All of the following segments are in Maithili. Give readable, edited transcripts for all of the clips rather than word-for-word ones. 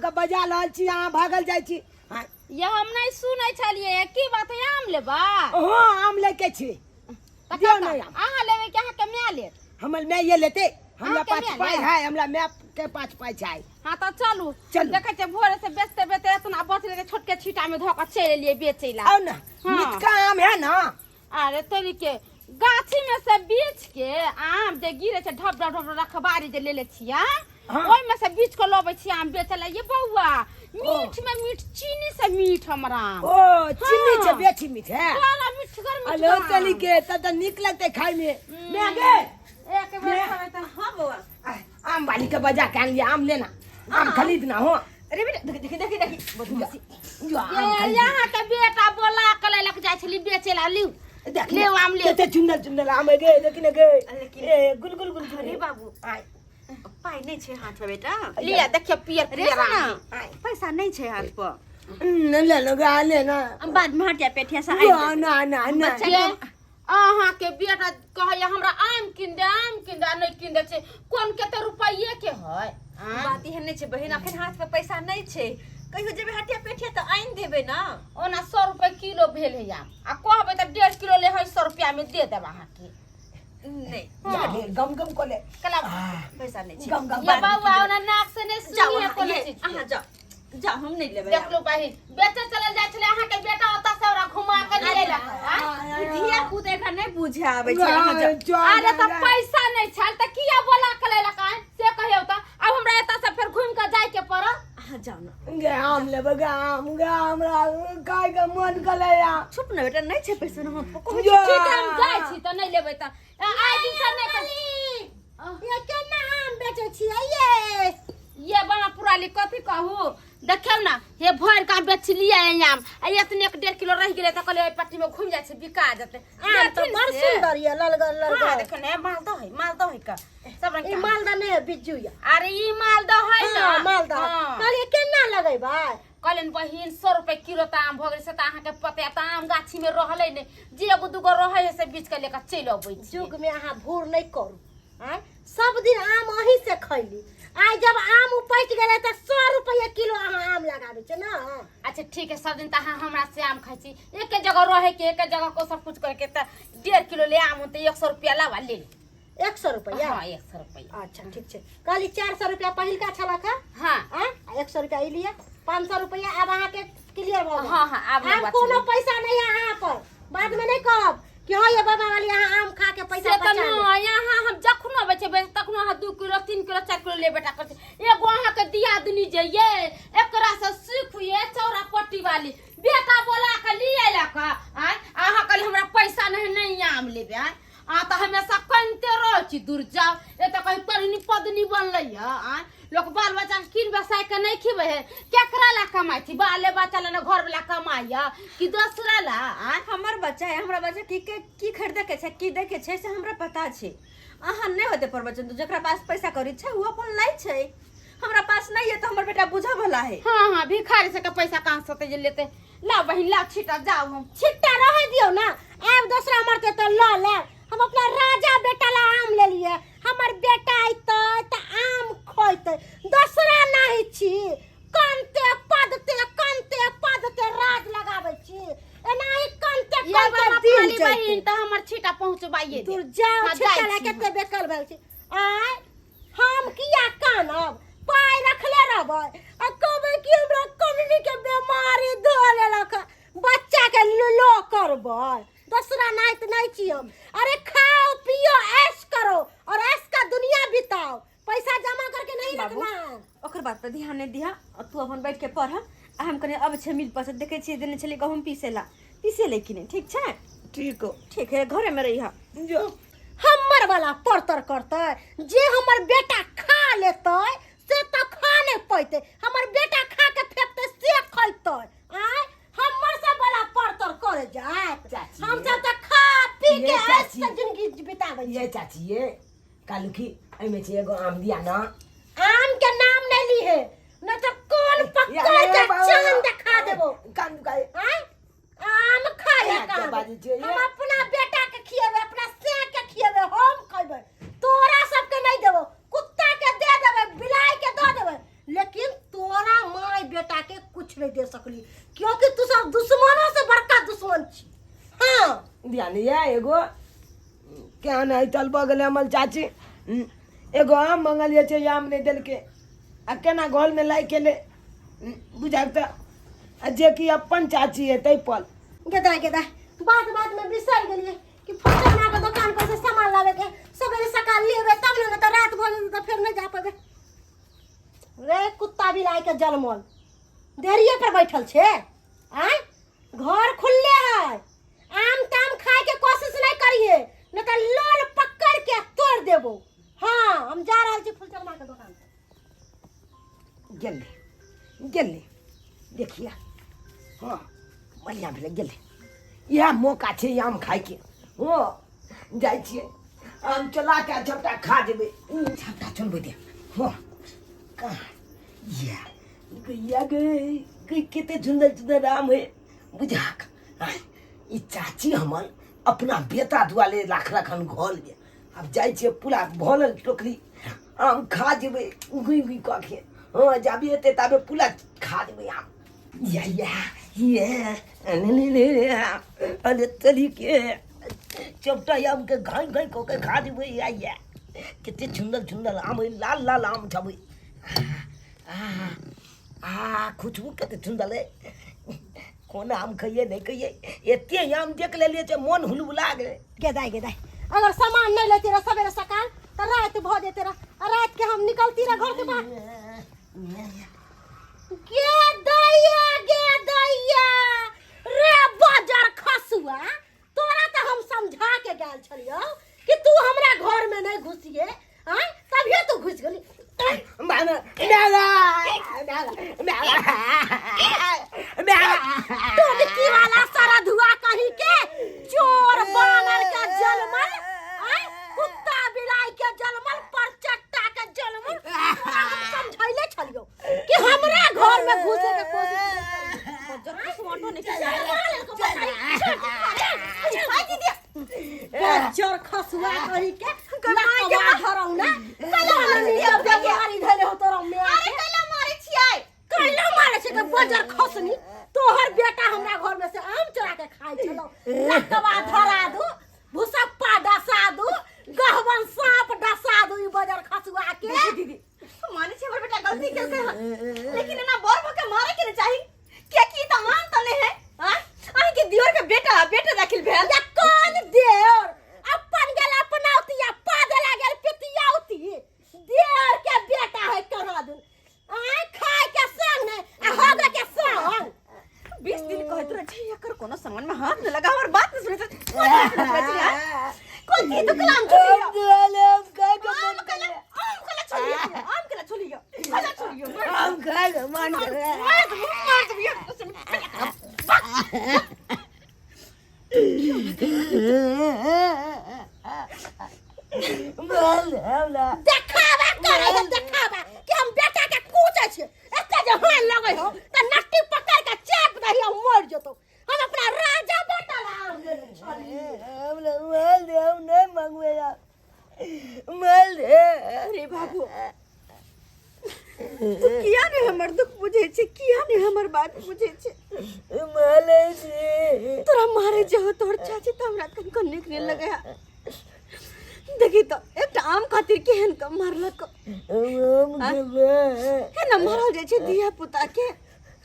के बजा रहल छी, अहाँ भागल जाइ छी। हाँ। ये हम नहीं सुनै छलियै, की बात है? आम लेबा? हाँ, आम लेके छी। तऽ दियौ कतऽ? ने आम। अहाँ लेबै कि अहाँके माय लेत? हमर माय ये लेते। हमरा अहाँके पाँच माय पाइ लेत? है, हमरा माय के 5 पाइ छै। हाँ तऽ चलू। चलू। देखै छियै भोरे से बेचते बेचते एतना बचलै जे छोटके छीटा में धऽ कऽ चलि एलियै बेचै ला। आउ ने। हाँ। मिठका आम है ना? अरे तोरी के गाछी में से बीछ के आम जे गिरे छै ढप ढप ढप रखबारी जे लेले छियै, हाँ। ओहि में से बीछ के लबै छियै आम बेचै ला। ये बौआ, मीठ में मीठ, चीनी से मीठ हमरा आम। ओ चीनी हाँ। छै बेसी मीठ है। बड़ा मीठगर हेलो मीठगर चली आम। के तब तऽ नीक लगतै खाय में। मैं गे एक बेर खेबै तऽ हाँ बौआ। आम वाली के बजा के आन लिया, आम लेना, आम खरीदना हो। अरे बेटा, देखी देखी देखी देखी बदमाशी। जो आम ये खरीद। यहाँ के बेटा बोला के लैलक जाइ छली बेचे ला। लिउ देख ले आम ले। कते चुनल चुनल आम है गे, देखी ने गे। लेकिन- ए गुल गुल गुल गुल। अरे बाबू, आय। पाइ नहि छै हाथ पर बेटा। लिया देखियो पियर रे पियर सोना, आम। आय। पैसा नहि छै हाथ पर। न ले लो गा ले ना। हम बाद में हटिया पेठिया से आबि ना जेबै। ना ना ना। बच्चा ये अहाँ के बेटा कहैया हमरा आम कीन दे, आम कीन दे, आ नहि कीन दे छै। कोन कते रुपैये के है? आँ? बात एहन नहि छै बहिन, अखन हाथ पर पैसा नहि छै। कहियो जेबै हटिया पेठिया तऽ आनि देबै ना। ओना 100 रुपए किलो भेल है आम, आ कहबै तऽ 1.5 किलो ले है, 100 रुपया में दे देब अहाँके। नहि। जा गे, गम गम को ले। कला पैसा नहि छै। गम गम। ये बौआ, ओना नाक से नहि जाओ सुनिए अहाँ, कोनो ये, चीज। अहाँ जाओ जाओ, हम नहि लेबै। देखलू बहिन, बेचे चलल जाइ छलै अहाँके बेटा, ओतऽ से ओकरा घुमा के ले अयलक। आँय? धिया पुता एकरा नहि बुझे आबै छै, अहाँ जाओ। अरे तऽ पैसा नहि छल तऽ किया बोला के लेलक? आँय, से कहियौ तऽ। आब हमरा एतऽ से फेर घुमि कऽ जाय के पड़त। अहाँ जाओ ना। गे आम लेबै गे, आम गे, हमरा खाय के मन कलै या। चुप ने बेटा, नहि छै पैसा ने हम कहै जो। ठीक है, हम जाइ छी तऽ नहि लेबै तऽ आइ दिन से नहि तऽ ये केना आम बेचै छियै ये? ये बाबा पुराली कथी कहू, देखियौ ने हे भरि गाम बेचलियै आम, आ एतने एक 1.5 किलो रहि गेलै तऽ कहलियै एहि पट्टी में घुमि जाइ छै, बिका जेतै। आम तऽ लेथिन बड़ से। सुंदर ये, ललगर हाँ, ललगर। देखियौ ने, मालदह है, मालदह है का सब रंग ई के आम। मालदह नहि है, बिज्जू ये। अरे ई मालदह है ना। हाँ, मालदह। हाँ। कहलियै केना लगेबै? कहलियनि बहिन, 100 रुपए किलो तऽ आम भऽ गेलै, से तऽ अहाँके पते तऽ आम गाछी में रहलै नहि, जे एगो दूगो रहै है से बीछ के लेकर चलि अबै छी। युग में अहाँ भूर नहि करू। आँय, सब दिन आम अहीं से खैली, आइ जब आम उपटि गेलै तऽ 100 रुपैआ किलो अहाँ आम लगाबै छियै ने। अच्छा ठीक है, सब दिन तऽ अहाँ हमरा से आम खाइ छी, एके जगह रहे के, एके जगह को सब कुछ करे के, तऽ 1.5 किलो ले आम होतै, 100 रुपया लावा ले। 100 रुपैआ? हाँ, 100 रुपया। अच्छा ठीक छै। कहली 400 रुपया पहिलका छलक हँ। हाँ। आँय, आ 100 रुपया ई लिअ, 500 रुपया आब अहाँके क्लियर भऽ गेल। हाँ हाँ, आब नहि आब बचलै। कोनो पैसा नहि है अहाँ पर, बाद में नहि कहब कि हाँ ये बाबा वाली अहाँ आम खा के पैसा से तऽ बचा ले। नहि, यहाँ हम जखनो अबै छै तखनो अहाँ 2 किलो 3 किलो 4 किलो ले बेटा करै छै। एगो अहाँके दियादनी जे ये, एकरा से सीख ये चौरा पट्टी वाली बेटा बोला के लिए अयलक। आँय, अहाँ कहली हमरा पैसा नहीं, नहीं आम लेबै। आँय, अहाँ तऽ हमेशा कनिते रहै छी, दूर जाउ। एतऽ कहीं पढ़नी पदनी बनलै हँ? आँय, लोक बाल बच्चा के कीन बसाय के नहि खिबै है? केकरा ला कमाइ छी? बाले बच्चा ला ने घर वाला कमाइ है कि दोसरा ला? आँय, हमर बच्चा है, हमरा बच्चा की के की खरीदे के छै, की दै के छै से हमरा पता छै। अहाँ नहि होते प्रवचन। तो जकरा पास पैसा कौड़ी छै ओ अपन लै छै, हमरा पास नहीं है तो हमर बेटा बुझऽ वाला है। हाँ हाँ, भिखारी से के पैसा कहाँ से होतै जे लेते? ला बहिन ला छिटा, जाओ हम। छिट्टा रहे दियौ ना, आब दोसरा मरते तऽ लऽ लेब। हम अपना राजा बेटा ला आम लेलियै, हमर बेटा अयतै तऽ आम खैतै। दोसरा नहीं छी, कनते पदते कनते पदते राज लगाबै छी, एनाही कनते ये कनते बाबा दिन पुरानी जैतै। बहिन तऽ हमर छिटा पहुँचबाइए दे। दूर जाओ। हाँ, छिट्टा जाइ ला छी। कते बेकल भेल छी। आँय, हम किया कानब? पाइ रखले रहबै आ कहबै कि हमरा कमनी के बेमारी धऽ लेलक, बच्चा के लो करबै? दोसरा नाइत नहीं छी हम। अरे खाओ पियो ऐश करो और ऐश का दुनिया बिताओ, पैसा जमा करके नहीं बाबू, रखना है। ओकर बात पर ध्यान नहीं दिहा और तू अपन बैठ के पढ़, आ हम कनि अब छै मिल पर से देखै छियै देने छलियै गहूँम पीसे ला, पीसे ले कि नहि? ठीक छै? ठीक हो। ठीक है, घरे में रहिहा। जो। हमर वाला परतर करतै, जे हमर बेटा खा लेतै से तऽ खा नहि पैतै, हमर बेटा खा के फेंकतै से खैतै। आँय, हमर सब वाला परतर करे जात? चाची, हम सब तऽ खा पी के ये ऐश चाची। से जिंदगी बिताबै ये छी। चाची, ये कालुखी एहिमे छै एगो आम दिया ना। आम के नाम नहीं लीहे, नहीं तो कोन पकड़ के चांद देखा देबो। कान दुखाए। आँय, आम खाए क्या का? बाजै छियै ये? हम अपना बेटा के खिएबै, अपना से के खिएबै, हम खैबै, तोरा सबके नहीं देबो। कुत्ता के दे देबै, बिलाई के दे देबै, लेकिन तोरा माँ छी तू सब दुश्मनो से बड़का दुश्मन छी हाँ ध्यान ये एगो केहन है चल भऽ गेलै हमर चाची एगो आम मंगलियै छै आम नहि देलकै आ केना घरमे लागि गेलै बुझाक तऽ आ जे कि अपन चाची है ताहि पर गेदा गेदा बात बात में बिसर गेलियै कि फुलचना के दुकान पर से सामान लावे के सवेरे सकाल लेबे तब ने तऽ रात भऽ जेतै तऽ फेर नहि जा पेबै रे कुत्ता बिलाइ के जलमल देरिये पर बैठल छे आय घर खुलले है आम ताम खाए के कोशिश नहीं करिए नहीं तो लोल पकड़ के तोड़ देबो हाँ हम जा रहल छी फुलचनमा के दुकान पर गेलै गेलै देखिए हाँ बढ़िआँ भेलै गेलै इएह मौका छै आम खायके हँ जाइ छियै आम चला के झपटा खा जेबै झपटा चलबै दे हँ कहाँ इएह गैया गे गै कते सुन्दर सुन्दर आम है बुझाक आँय, ई चाची हमर अपना बेटा दुआरे राख रखन घोल गे आब जाइ छियै पूरा भरल टोकरी आम खा जेबै उगि उगि कऽ के हँ जाबे एतै ताबे पूरा खा जेबै आम या या ये ले ले ले ले अरे तरी के चपटा आम के घाई घाई कऽ के खा जेबै या या कते सुन्दर सुन्दर आम है लाल लाल आम छबै आ आ खुशबू कते सुन्दर है कोन आम खइए नहि खइए एते आम देख लेलियै जे मोन हुलबुला गेलै गेदाय गेदाय अगर सामान नहीं लेती रह सवेरे सकाल तो रात भ जेते रह आ रात के हम निकलती रह घर के बाहर गे दैया गे दैया रे बाजार खसुआ तोरा तो हम समझा के गेल छलियौ कि तू हमरा घर में नहीं घुसिए आय तभिए तू घुस गेली टोटकी वाला सारा धुआ कहीं के चोर बानर के जलमल आय कुत्ता बिलाई के जलमल परचट्टा के जलमल तोरा हम समझैले छलियौ कि हमरा घर में घुसे के कोशिश नहीं करी। बच्चर खसुआ कही के लकवा धरौ ना कैला मारी धरे हो तोरा में अरे कैला मारे छियै कैला मारे छै के बजर खसनी तोहर बेटा हमरा घर में से आम चोरा के खाइ छलो लकवा धरा दू भूसप्पा डसा दू गहवन सांप डसा दू ई बजर खसुआ के देखी दीदी माने छी हमर बेटा गलती केलकै हन लेकिन एना बड़ भऽ के मारे के ने चाही कियाकि ई तऽ आम तऽ नहि है आँय अहाँके दियोर के बेटा बेटा दाखिल भेल या कोन देर अपन गेल अपनौती या पादे गेल पितियौती देर के बेटा है कहाँ दुन आय खाय के संग नहीं आ होगे के संग 20 दिन कहैत रहै छै एकर कोनो सामान में हाथ न लगा हमर बात न सुनैत रहै कोन चीज सुनैत रहै छै, आँय? कोन चीज दुकलाम छोड़ियो आम केला आम केला छोड़ियो आम केला छोड़ियो केला छोड़ियो आम खाय के मन करे मार दू मार दू ये देखावा करे है देखावा कि हम बेटा के कूचे छे एते जे हाथ लगे हो त नट्टी पकड़ के चाप दही हम मर जतो हम अपना राजा बेटा ला आम लेने छली अरे बाबू तू किया नहीं हमर दुख बुझे छे किया नहीं हमर बात बुझे छे तोरा मारे जे हो तोहर चाची तो हमरा कनको नीक नहीं लगे है देखी तो एकटा आम खातिर केहन कम मारलक एना मारल जाइ छै धिया पुता के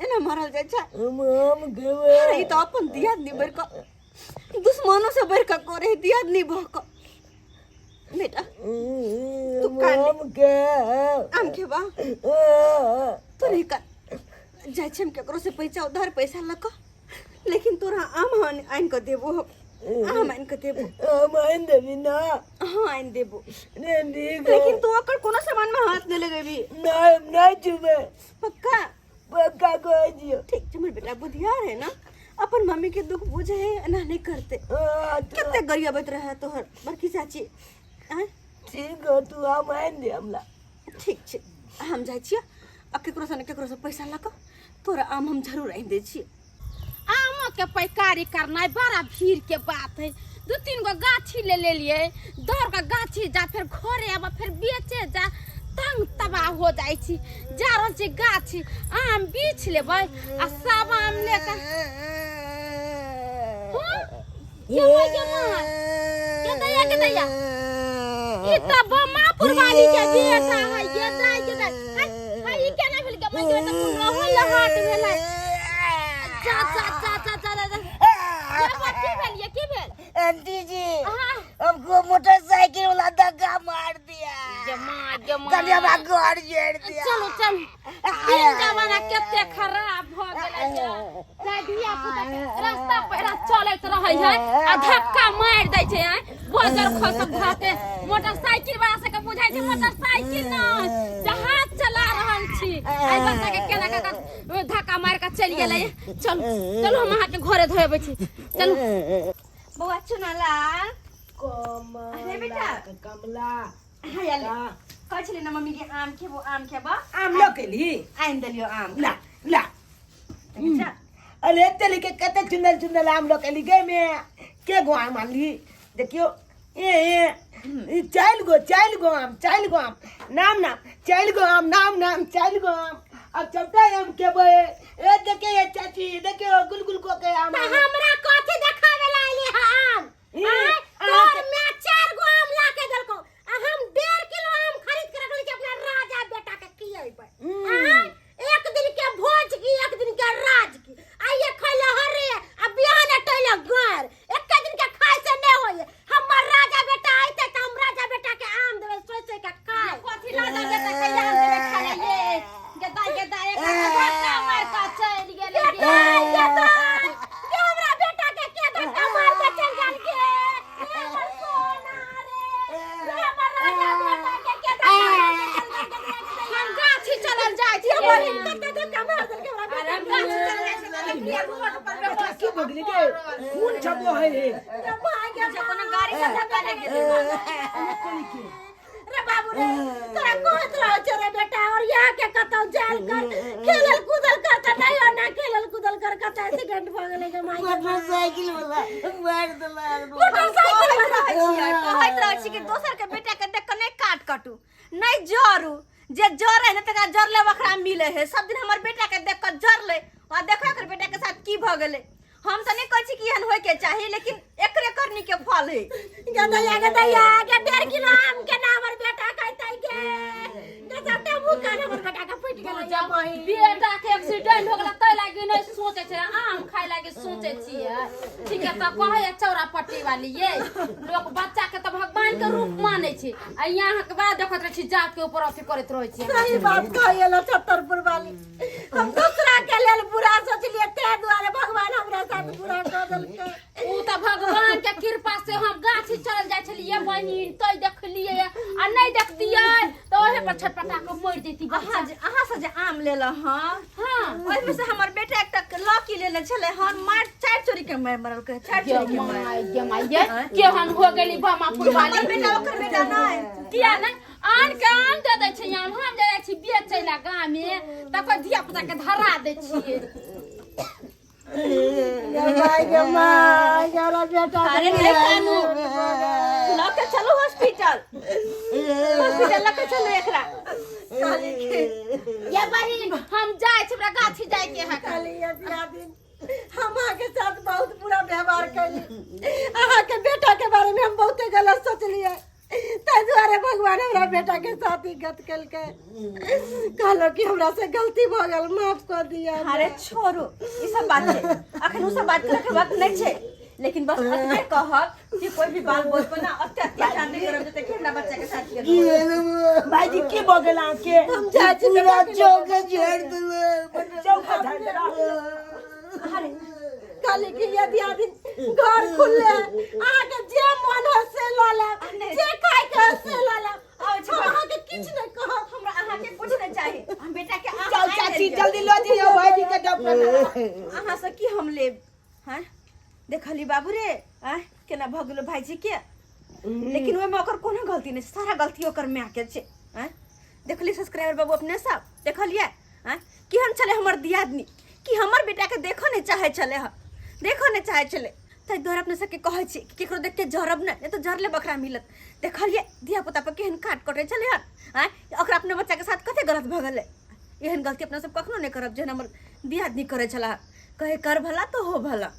एना मारल जाइ छै अरे ई तो अपन दियादनी बढ़ि कऽ दुश्मनो से बढ़ि कऽ करे दियादनी भऽ कऽ बेटा तू कान आम खेबा तू नहीं कान जाइ छी हम केकरो से पैसा उधार पैसा लऽ कऽ लेकिन तोरा आम आनि कऽ देबो हम आम आनि कऽ देबो आम आनि देबी ना हाँ आनि देबो ने ठीक लेकिन तू ओकर कोनो सामान में हाथ नहीं लगेबी नहीं हम नहीं छुबे पक्का पक्का कहै छियौ ठीक छै हमर बेटा बुधियार है ना अपन मम्मी के दुख बुझे है एना नहीं करते हाँ, तो कते गरियाबैत रहे तोहर बड़की चाची आँय ठीक हो तू आम आनि दे हमरा ठीक छै हम जाइ छियै आ केकरोसँ ने केकरोसँ पैसा लऽ कऽ तोरा आम हम जरूर आनि दै छियै आमो के पैकारी करनाइ बड़ा भीड़ के बात है दू तीन गो गाछी ले लेलिए दौड़ के गाछी जा फिर घरे आबा फिर बेचे जा तंग तबाह हो जाइ छी। जा रहल छी गाछी, आम बीछ लेबै आ सब आम लेके। हाँ? के भाई के माँ? के दैया, के दैया? ई तऽ बमापुर वाली के बेटा है, ये दाई के दाई। हाय, हाय, ई केना भेल के माँ के बेटा? कोन रहल लहाट भेलै। जा जा जा जा जा जा। के बा, की भेल ये, की भेल? आंटी जी, हाँ। हमको मोटरसाइकिल वाला धक्का मार दिया। गे माँ, गे माँ। कल हमरा घर जड़ दिया। चलू चलू, दिन जमाना कते खराब भ गेलै ये। जाय धिया पुता के रास्ता पैरा चलैत रहै है आ धक्का मारि दै छै। आँय, बजर खसक भऽ के मोटरसाइकिल वाला सबके बुझाइ छै मोटरसाइकिल नहि, जहाज चला रहल छी। एहि बच्चा के केना कऽ कऽ धक्का मारि कऽ चलि गेलै। चलू चलू, हम अहाँके घरे धोएबै छी, चलू। बौआ चुनालाल। कमला। अरे बेटा। कमला। हाँ, यार, कहै छलै ने मम्मी के आम खेबो, आम खेबो। आम लऽ के ली। आनि देलियो आम। ला ला। देखै छा? अरे एते लिखे कते चुनल चुनल आम लऽ के ली गे में के गो आम आनली? देखियो, ए ए ई चारि गो, चारि गो आम, चारि गो आम, नाम नाम चारि गो आम, नाम नाम चारि गो आम। अब चौथा आम खेबै। ए देखे ये चाची, देखियो गुल गुल को के आम। तऽ हमरा कथी देखावे ला अइली हँ आम? ई, आँय, अहाँ तोर माय 4 गो आम ला के देलकौ आ हम 1.5 किलो आम खरीद के रखले छी अपना राजा बेटा के खियेबै। आँय, एक दिन के भोज की, एक दिन के राज की। आइए खैले हरे आ बिहान टैले गार, एक दिन के खाय से नहीं होय। हमर राजा बेटा अइते तऽ हम राजा बेटा के आम देबै सोचि सोचि के खाय। कथी राजा बेटा के आम देबै खाय ला ये? गेदा गेदा, एक धक्का मार के चलि गेलै। गे दाइ, गे दाइ, गे हमरा बेटा के के धक्का मार के चलि गेल गे? हे हमर सोना रे, हे हमर राजा बेटा के के धक्का मार के चलि गेल गे? हम गाछी चलल जाइ छी। बहिन कते धक्का मार देलकै हमरा अरे बेटा हम गाछी चलल जाइ छी तऽ देखलियै रोड पर बच्चा की भऽ गेलै गे? खून छबो है रे। रे भाई गे। कोनो गाड़ी से धक्का लागि गेलै। रे बाबू रे, तोरा कहत रहो छे रे बेटा, और यहाँ के कतौ जाल कर खेलल कूदल कर त नहीं हो ना, खेलल कूदल कर कतौ एक्सीडेंट भ गेलै गे माई। मोटरसाइकिल वाला मार देला। मोटरसाइकिल वाला कहैत रहै छी कि दोसर के बेटा के देख के नहि काट कटू, नहि जरू। जे जरे है ने तकरा जरले बखरा मिले है। सब दिन हमर बेटा के देख के जरले आ देखो एकर बेटा के साथ की भ गेलै। हम तऽ नहि कहै छी कि एहन होय के चाही, लेकिन एकरे करनी के फल है। गे दैया, गे दैया, गे 1.5 किलो आम के ना हमर बेटा कहतै गे। गे सबटा मुँह कान हमर बेटा के फुटि गेलै जब बेटा के एक्सीडेंट हो गेलै तै लागी नहि सोचै छै, आम खाय लागी सोचै छियै। ठीक है, तऽ कहै चौरा पट्टी वाली ये लोक बच्चा के तऽ भगवान के रूप मानै छै आ यहाँ के बाद देखैत रहै छी जात के ऊपर अथी करैत रहै छी। सही बात कहै छत्तरपुर वाली, हम दूसरा के लेल बुरा सोचलिए, ताहि दुआरे भगवान हमरा साथ बुरा कऽ देलकै। उ तऽ भगवान के कृपा से हम गाछी चलल जाइ छलियै बहिन तै देखलियै, आ नहि देखतियै तऽ ओहे पर छटपटा के मरि जैती। अहाँ जे अहाँ से जे आम लेलहुँ हँ, हाँ, ओहिमे से हमर बेटा एकटा लौकी लेने छलै हन, मार चारि चोरी के मारि मरलकै, चारि चोरी के मारि। माय गे माय गे, केहन हो गेली बमा पुरवाली। हमर बेटा ओकर बेटा नहि। किया नहि? आन के आम दे दै छै आम, हम जे जाइ छी बेचै ला गामे तकर धिया पुता के धरा दै छियै। गे माय, गे माय, गे हमरा बेटा। अरे नहि कानू, लऽ के चलू हॉस्पिटल, हॉस्पिटल लऽ के चलू एकरा। ये बहिन, हम जाइ छी, हमरा गाछी जाइ के है। खाली ये दियादिन, हम अहाँके साथ बहुत बुरा व्यवहार कैली। अहाँके बेटा के बारे में हम बहुते गलत सोचलियै, ताहि दुआरे भगवान हमरा बेटा के साथ ई गत केलकै। कहलो कि हमरा से गलती भऽ गेल, माफ कऽ दिअ। अरे छोड़ू ई सब बात छै, अखन उ सब बात करे के वक्त नहि छै, लेकिन बस एतबे कहब कि कोई भी बाल बोझ पर ना अत्य अत्याचार नहीं करब जते कि हमरा बच्चा के साथ केलौ। भाईजी, की भऽ गेल अहाँके? हम जाइ छी। पूरा चौक झाड़ि देलक। चौका झाड़ि देलक। अरे कहली कि यदि आदमी घर खुलले अहाँके जे मन हो से लऽ लेब, जे खाय के हो से लऽ लेब, हम अहाँके किछु नहि कहब। हमरा अहाँके कुछ नहीं चाही, हम बेटा के आम जाओ आनि चाची, देलियै। जल्दी लऽ जइयौ भाईजी के डॉक्टर। अहाँ से की हम लेब? हाँ, देखली बाबू रे, आँ केना भऽ गेलो भाईजी के? लेकिन ओहिमे ओकर कोनो गलती नहि छै, सारा गलती ओकर माय के छै। आँ देखली सब्सक्राइबर बाबू, अपने सब देखलियै? आँ केहन छलै हमर दियादनी कि हमर बेटा के देखो नहि चाहै छलै हँ, देखो नहि चाहै छलै। ताहि दुआरे अपने सबके कहै छी कि केकरो देख के जरब नहि, नहि तऽ जरले बकरा मिलत। देखलियै धिया पुता पर केहन काट कटै छलै हन? आँय, ओकरा अपने बच्चाके साथ कते गलत भऽ गेलै। एहन गलती अपना सब कखनो नहि करब जेहन हमर दियादनी करै छला। कहे कर भला तो हो भला।